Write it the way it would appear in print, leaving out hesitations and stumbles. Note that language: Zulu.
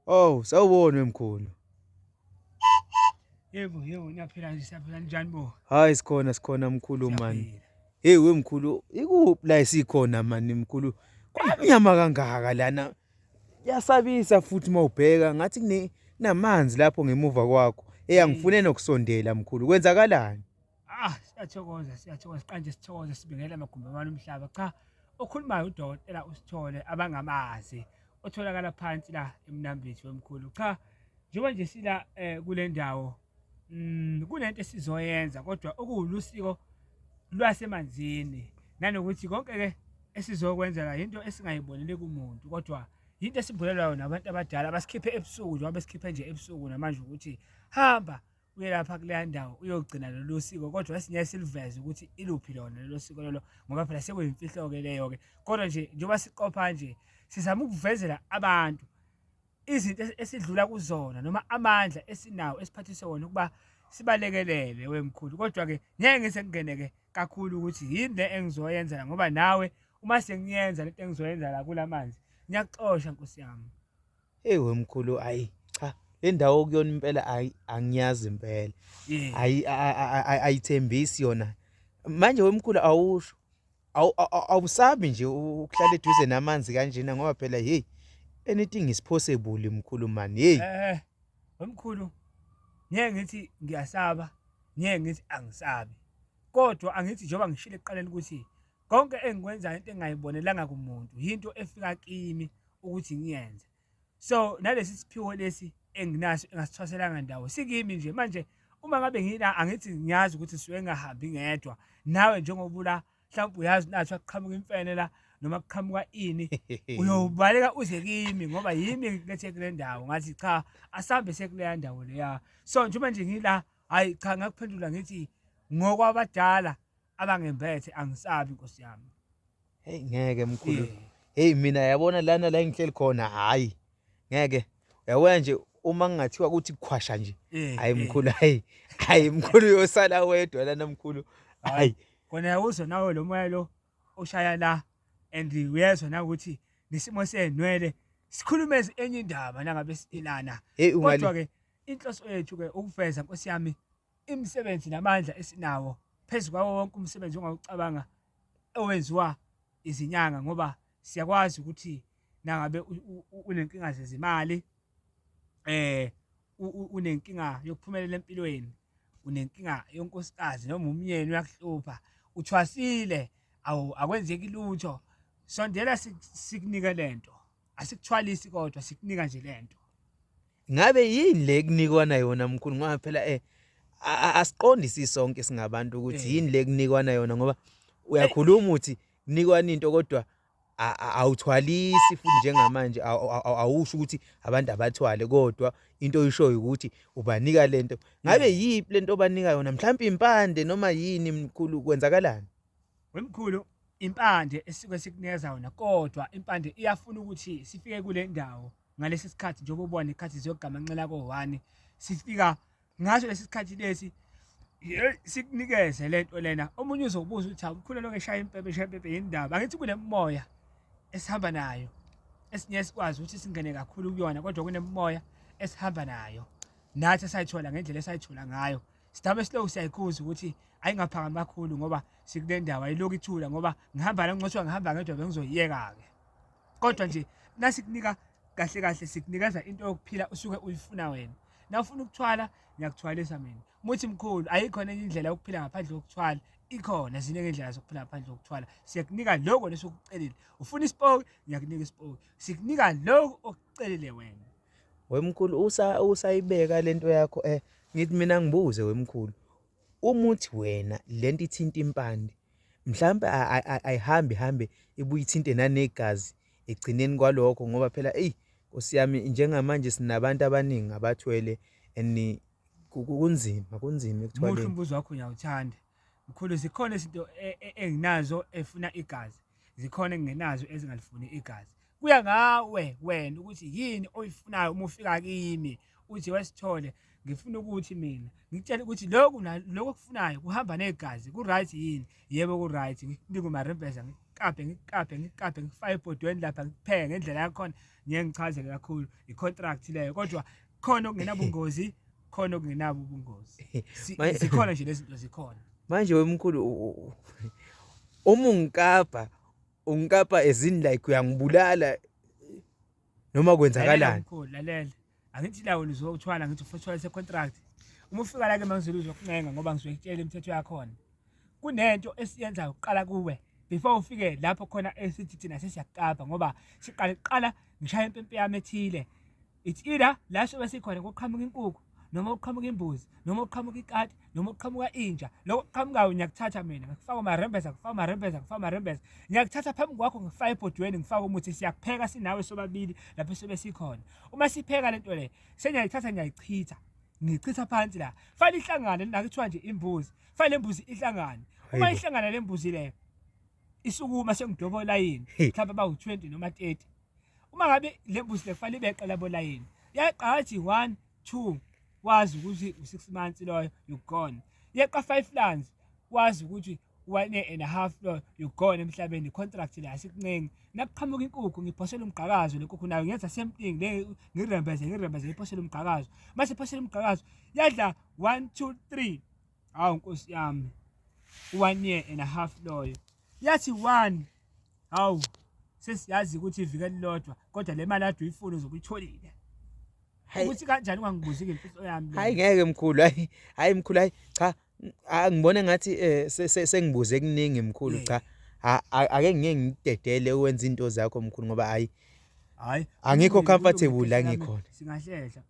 Oh, sawubona wemkhulu. Yebo, yebo, niyaphila nje, siyaphila njani bo? Hayi sikhona sikhona mkhulu man. Siyaphila. Hey wemkhulu, ikuphi la esikhona man mkhulu? Kwamnyama kangaka lana. Kuyasabisa futhi mawubheka ngathi kune kunamanzi lapho ngemuva kwakho. Hey angifune nokusondela mkhulu. Kwenzakalani? Ah, siyathokoza, siyathokoza, siqanje sithokoze sibingelela amagumbi amane omhlaba. Cha, okhulumayo udokotela uSithole abangamazi otholakala phansi la eMnambithi wemkhulu. Cha, njengoba nje sila eh, kule ndawo kunento esizoyenza kodwa okuwulusiko lwasemanzini nanokuthi konke ke esizokwenza la into esingayibonele kumuntu kodwa yinto esimbulelwayo nabantu abadala basikhiphe ebusuku njengoba besikhiphe nje ebusuku namanje ukuthi hamba uye lapha kuleya ndawo uyogcina lolu siko kodwa esinye siluveze ukuthi iluphi lona lelo siko lolo ngoba phela sekuyimfihlo-ke leyo-ke kodwa nje njengoba siqopha nje sizama ukuvezela abantu izinto esidlula kuzona noma amandla esinawo esiphathise wona ukuba sibalekelele wemkhulu kodwa-ke ngeke ngise ngingene-ke kakhulu ukuthi yini le engizoyenza la ngoba nawe uma sengiyenza lento engizoyenza la kula manzi ngiyakuxosha nkosi yami. Hey wemkhulu ayi cha le ndawo kuyona impela ayi angiyazi impela. Ayi ayithembisi yona. Manje wemkhulu awusho awusabi nje ukuhlala eduze namanzi kanjena ngoba phela hey anything is possible mkhulu man hey. Eh wemkhulu ngeke ngithi ngiyasaba ngeke ngithi angisabi kodwa angithi njengoba ngishilo ekuqaleni ukuthi konke engikwenzayo into engingayibonelanga kumuntu yinto efika kimi ukuthi ngiyenze so nalesi siphiwo lesi enginaso engasithwaselanga ndawo sikimi nje manje uma ngabe ngila angithi ngiyazi ukuthi suke ngingahambi ngedwa nawe njengoba ula mhlawumbe uyazi nathi akuqhamuka imfene la noma kuqhamuka ini uyobaleka uze kimi ngoba yimi ngikulethe kule ndawo ngathi cha asambe sekuleya ndawo leya so njengoba nje ngila hayi cha ngakuphendula ngithi ngokwabadala abangembethe angisabi nkosi yami. Hey ngeke mkhulu. Hey mina yabona lana la engihleli khona hayi ngeke uyabona nje uma kungathiwa ukuthi khwasha nje hayi mkhulu hayi hayi mkhulu uyosala wedwa lana mkhulu hayi kona yawuzwa nawe lo moya lo oshaya la and uyezwa na ukuthi nesimo senwele sikhulume enye indaba nangabe silana kodwa ke inhloso yethu ke ukuveza nkosi yami imisebenzi namandla esinawo phezu kwawo wonke umsebenzi ongawucabanga owenziwa izinyanga ngoba siyakwazi ukuthi nangabe unenkinga zezimali eh unenkinga yokuphumelela empilweni unenkinga yonkosikazi noma umyeni uyakuhlupha uthwasile awu akwenzeki lutho sondela sikunike lento asikuthwalisi kodwa sikunika nje lento Ngabe yini le kunikwana yona mkhulu ngoba phela eh asiqondi sisonke singabantu ukuthi yini le kunikwana yona ngoba uyakhuluma uthi kunikwana into kodwa awuthwalisi futhi njengamanje awusho ukuthi abantu abathwale kodwa into oyishoyo ukuthi ubanika lento ngabe yiphi lento obanika yona mhlawumbe impande noma yini mkhulu kwenzakalani Wemkhulu impande esisuke sikunikeza yona kodwa impande iyafuna ukuthi sifike kule ndawo ngalesi sikhathi njengoba ubona ikhathi ziyogamanxela ko-one sifika ngaso lesi sikhathi lesi sikunikeze le nto lena omunye uzobuza ukuthi hawu mkhulu lokho eshaya impephe eshaya impephe yini ndaba angithi kunemimoya esihamba nayo esinye sikwazi ukuthi singene kakhulu kuyona kodwa kunemimoya esihamba nayo nathi esayithola ngendlela esayithola ngayo sidame silokhu siyayikhuza ukuthi ayingaphakami kakhulu ngoba sikule ndawo ayilokhu ithula ngoba ngihamba la ncothwa ngihamba ngedwa bengizoyiyeka-ke kodwa nje nasikunika kahle kahle sikunikeza into yokuphila usuke uyifuna wena na ufuna ukuthwala ngiyakuthwalisa mina muthi mkhulu ayikhona enye indlela yokuphila ngaphandle kokuthwala ikhona ziningi indlela zokuphila ngaphandle kokuthwala siyakunika lokho lesokucelile ufuna isipoki ngiyakunika isipoki sikunika lokho okucelile wena Wemkhulu usa usayibeka lento yakho eh ngithi mina ngibuze wemkhulu umuthi wena lento ithinta impande mhlambe ayihambi hambe ibuye ithinte nanegazi egcineni kwalokho ngoba phela eyi Nkosi yami njengamanje sinabantu abaningi abathwele and kunzima kunzima ekuthwaleni. Muhle umbuzo wakho ngiyawuthanda. Mkhulu zikhona izinto e, e, enginazo efuna igazi zikhona engingenazo ezingalifuni igazi. Kuya ngawe wena ukuthi yini oyifunayo uma ufika kimi uthi wesithole ngifuna ukuthi mina ngikutshele ukuthi lokhu lokhu okufunayo kuhamba negazi ku right yini yebo ku right ngikunike umarembeza ngikukabhe ngikukabhe ngikukabhe ngikufake ebhodweni lapha ngikupheke ngendlela yakhona ngeke ngichazele kakhulu i-contract leyo kodwa khona okungenabungozi khona okungenabo ubungozi zikhona nje lezi zinto zikhona manje wemkhulu uma ungikapa ungikapa as in like uyangibulala noma kwenzakalani mkhulu lalela angithi lawo lizothwala ngithi ufuna uthwala se-contract uma ufika la ke mangizulu uzokuncenga ngoba ngisuke ngitshela imithetho yakhona kunento esiyenzayo kuqala kuwe before ufike lapho khona esithi thina sesiyakukapa ngoba siqale kuqala ngishaya impempe yami ethile It's either la sobe sikhona kuqhamuka inkukhu noma kuqhamuka imbuzi noma kuqhamuka ikati noma kuqhamuka inja lokho kuqhamukayo ngiyakuthatha mina ngikufaka amarembeza ngikufaka amarembeza ngikufaka amarembeza ngiyakuthatha phambi kwakho ngikufaka ebhodweni ngifaka umuthi siyakupheka sinawe sobabili lapho sobe sikhona uma sipheka lento le sengiyayithatha ngiyayichitha ngichitha phansi la fanele ihlangane la kuthiwa nje imbuzi fanele imbuzi ihlangane uma ihlangana le mbuzi le isukuma sengidobha olayini mhlawumbe bawu-20 noma 30 uma ngabe le mbuzi le kufanele ibeqe labo layini yeqa athi 1 2 wazi ukuthi u-6 months loyo you gone yeqa 5 lands wazi ukuthi 1.5 loyo you gone emhlabeni contract la asikuncengi nakuqhamuka inkukhu ngiphosela umgqakazo le nkukhu nayo ngenza same thing le ngirembeze ngirembeze ngiphosela umgqakazo mase phosela umgqakazo yadla 1 2 3 hawu nkosi yami 1 year and a half loyo yathi 1 Hawu sesiyazi ukuthi iviki elilodwa kodwa le mali ade uyifuna uzobe uyitholile. Ukuthi kanjani ungangibuzi ke imfihlo yami. Hayi ngeke mkhulu hayi hayi mkhulu hayi cha ngibona ngathi eh, sengibuze kuningi mkhulu cha ake ngike ngidedele uwenza into zakho mkhulu ngoba hayi hayi angikho comfortable la ngikhona. Singahlehla.